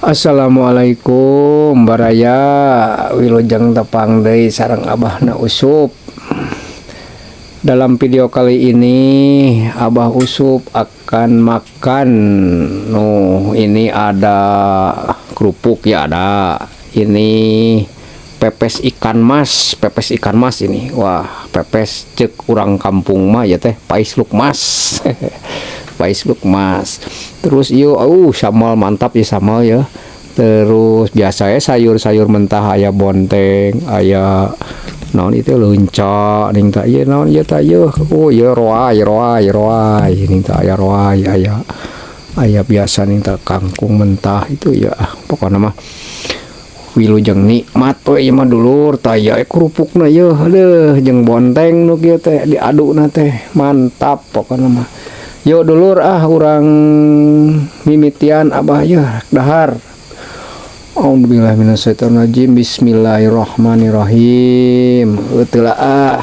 Assalamualaikum baraya, wilujeng tepang deui sareng Abahna Usup. Dalam video kali ini Abah Usup akan makan. Nuh, ini ada kerupuk ya, ada. Ini pepes ikan mas, pepes ikan mas ini. Wah, pepes cek urang kampung mah ya teh pais lukmas. Pais lukmas. Terus iyo, sambal mantap ya, sambal ya. Terus biasa ya sayur-sayur mentah, aya bonteng, aya naon itu leunca ning tak ieu naon ieu tak ieu. Oh ieu roai, roai, roai ning tak aya roai, aya aya biasa ning tak kangkung mentah itu ya. Pokokna mah wilujeng nikmat we ieu mah dulur. Tah ieu kerupukna ieu, aduh, jeung bonteng nu kieu teh diadukna teh mantap pokokna mah. Yuk dulur, ah urang mimitian Abah yeuh dahar. A'udzubillahi minasyaitonirrajim. Bismillahirrahmanirrahim. Euteula ah.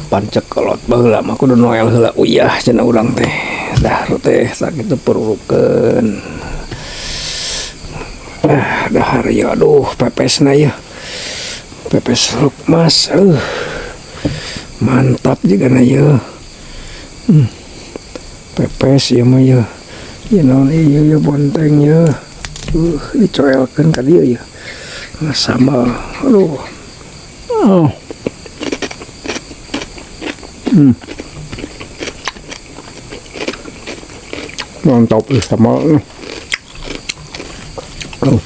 Pancek kolot baheula mah kudu noel heula uyah cenah urang teh. Dahar teh sakitu perurukeun. Ah, dahar ya, aduh pepesna ya. Pepes lukmas, mantap juga na ya. Pepes ya mah ya. Ya naon ieu ya bonteng ya. Dicoelkeun ka dieu ya. Nah, sambal. Aduh. Oh. Mantap ya sambal. Oh.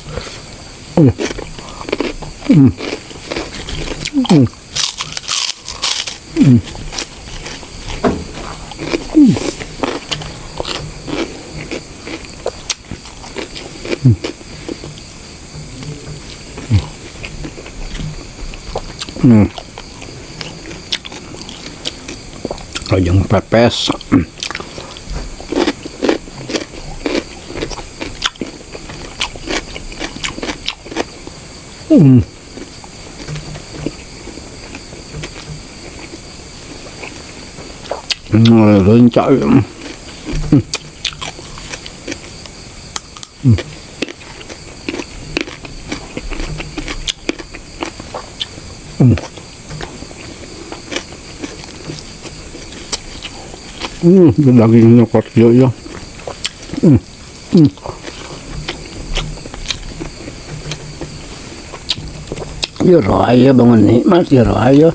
Lajeng pepes. Lencak. Dagingnya kuat ya. Ya raya bangun nikmat ya raya.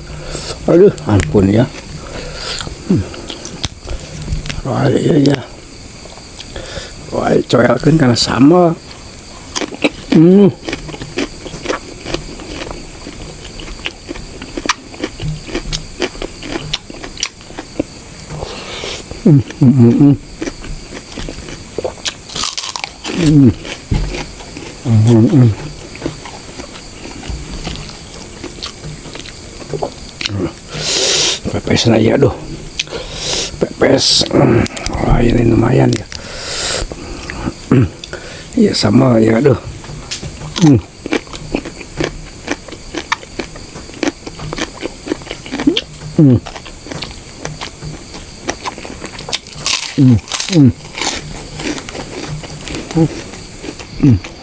Aduh, ampun ya. Raya ya. Raya coelkeun kana sambal. Pepes lah ya, aduh. Pepes. Wah, ini lumayan ya. Ya sama ya, aduh.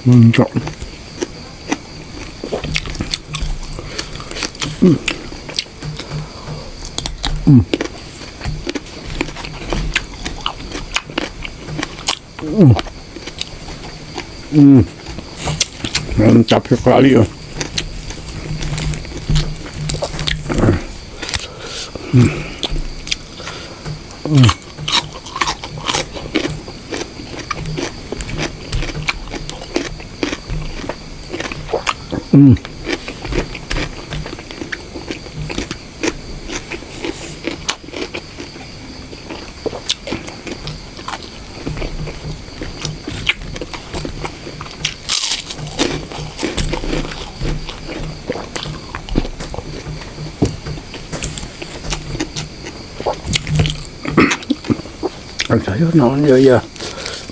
Mantap. Mantap sekali ya. Sayur naon ya ya.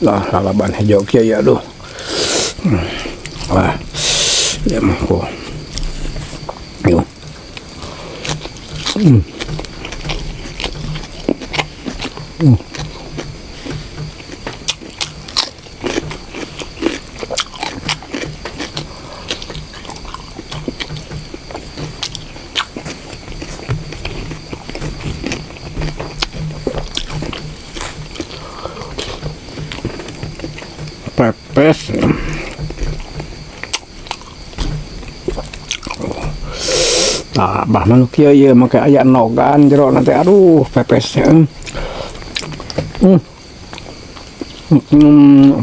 Lah lalaban hijau kieu ya aduh. Wah. Ya mah kok. Yo. Pepes. Nah, bah mah nu kieu ieu make aya nogan jero nanti aduh pepesnya.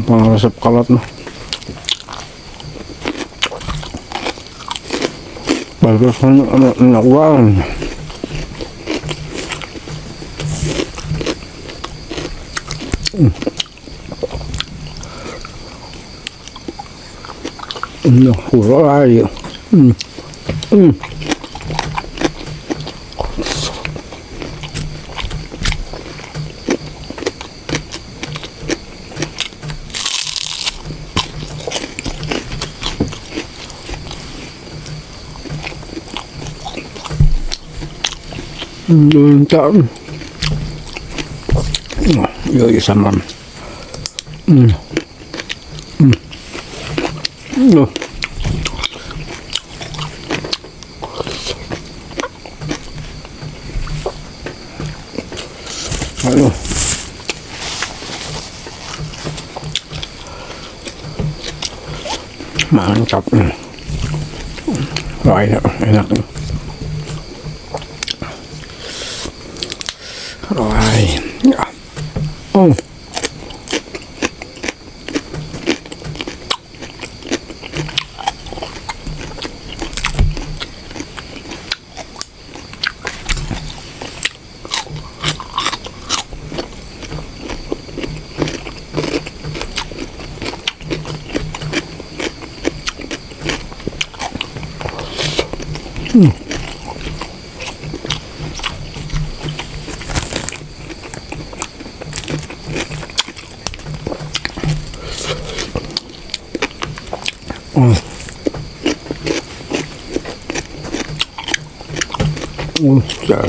Resep kolot mah. Bagus nogan. Lagi. Yo sama. Aduh. Mantap. Wah, enak. Wah. Ya. Oh.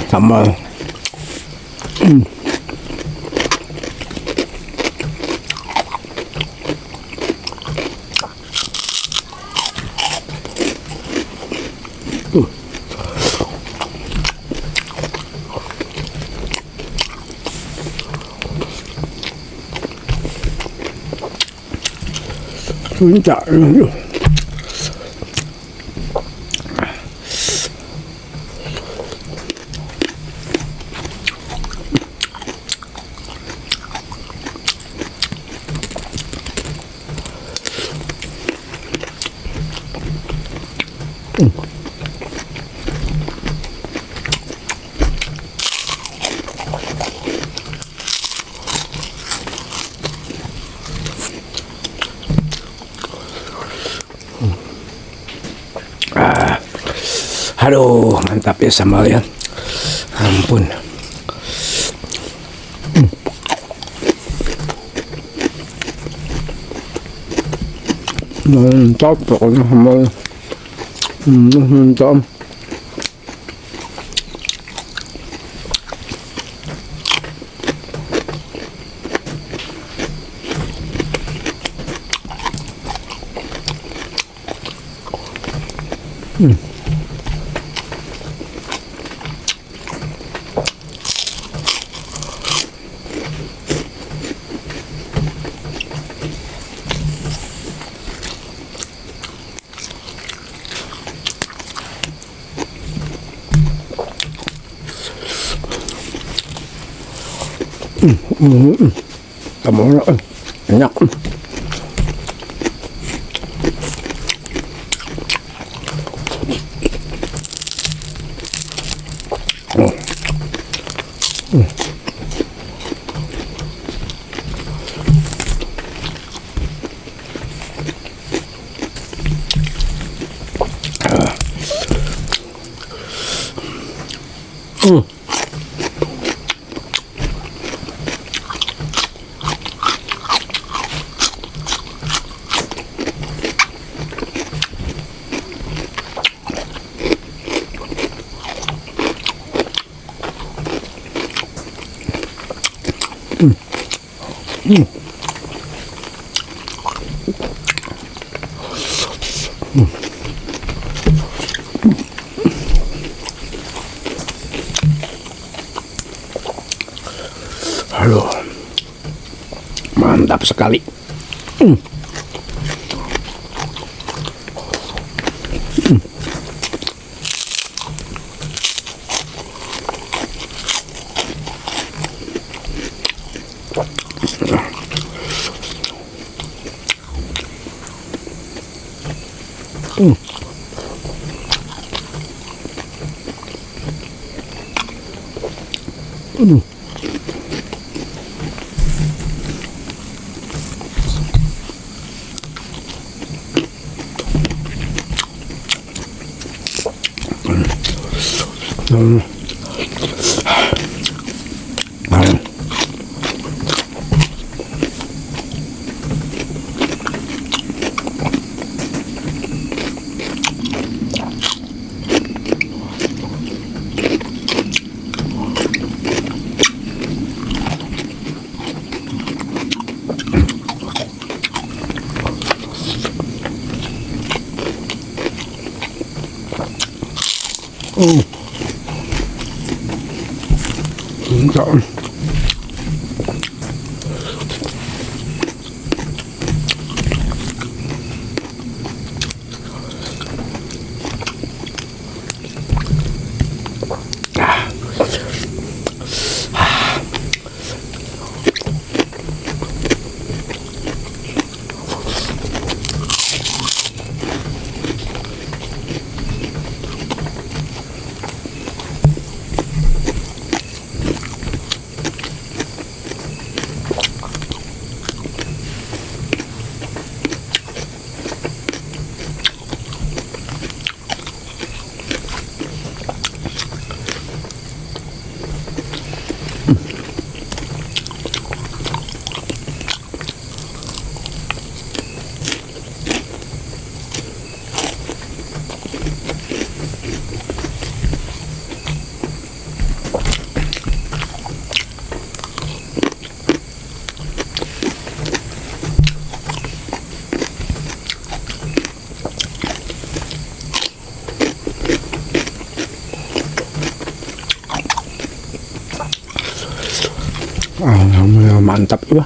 Sambal. Puncak. Aduh, mantap ya sambal ya. Ampun. Mantap pokoknya sambal. Mantap. Enak. Aduh, mantap sekali. Mantap. Alhamdulillah, mantap juga.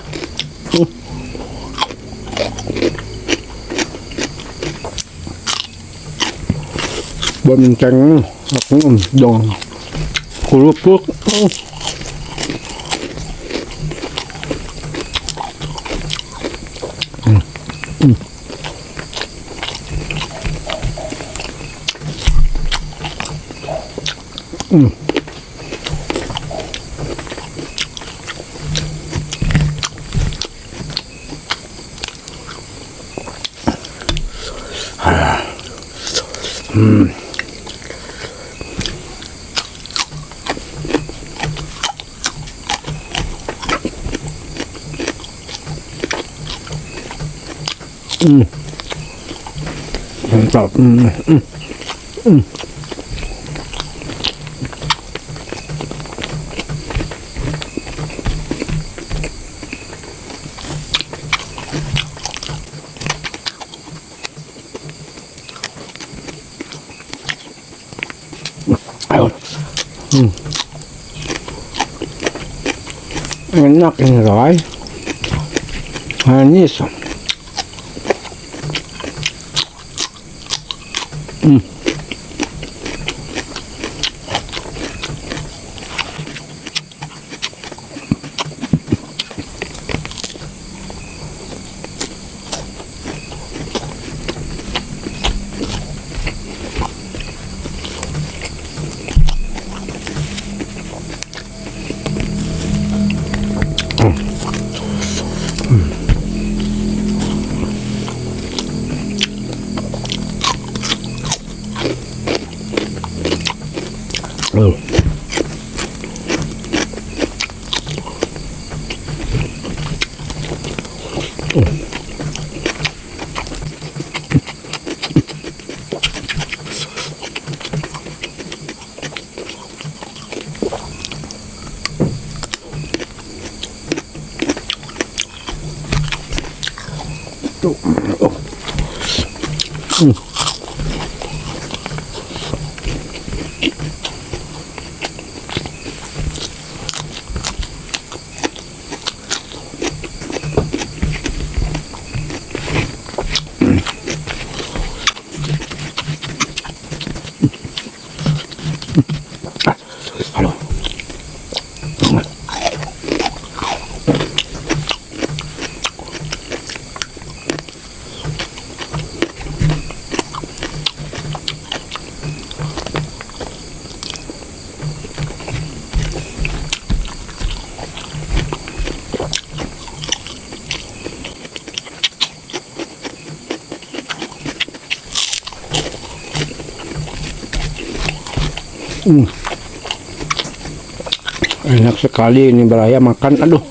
Bonceng dong kerupuk. Mantap. Ayo. Enak ini guys. Manis. Oh. Tuh. Oh. Aduh. Enak sekali ini baraya makan, aduh.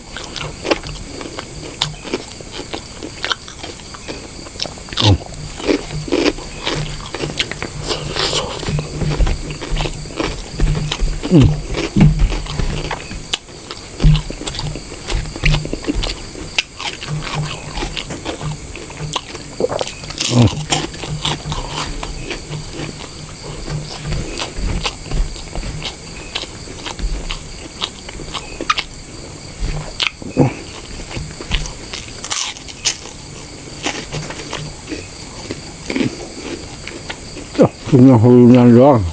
Punya hulunya doang,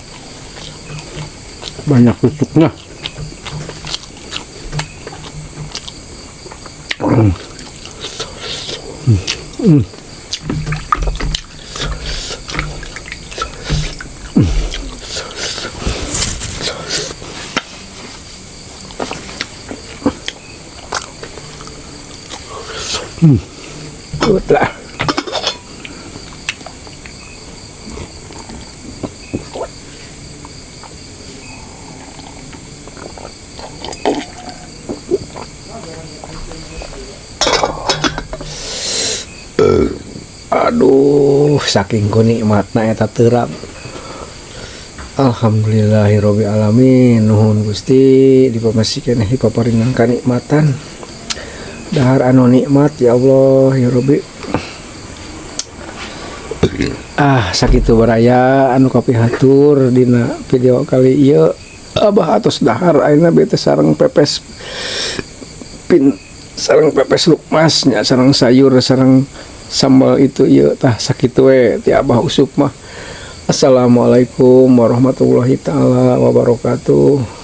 banyak tusuknya. Lah. Aduh, saking ku nikmatna eta terap. Alhamdulillahirabbil alamin. Nuhun Gusti dipamasikeun dipaparingan kanikmatan. Dahar anu nikmat ya Allah ya Rabbi. Ah, sakitu baraya anu kapihatur dina video kali ieu. Abah atos dahar ayeuna bete sareng pepes pin sareng pepes lukmas nya, sareng sayur sareng sambal itu ieu. Tah sakitu we ti Abah Usup mah. Assalamualaikum warahmatullahi taala wabarakatuh.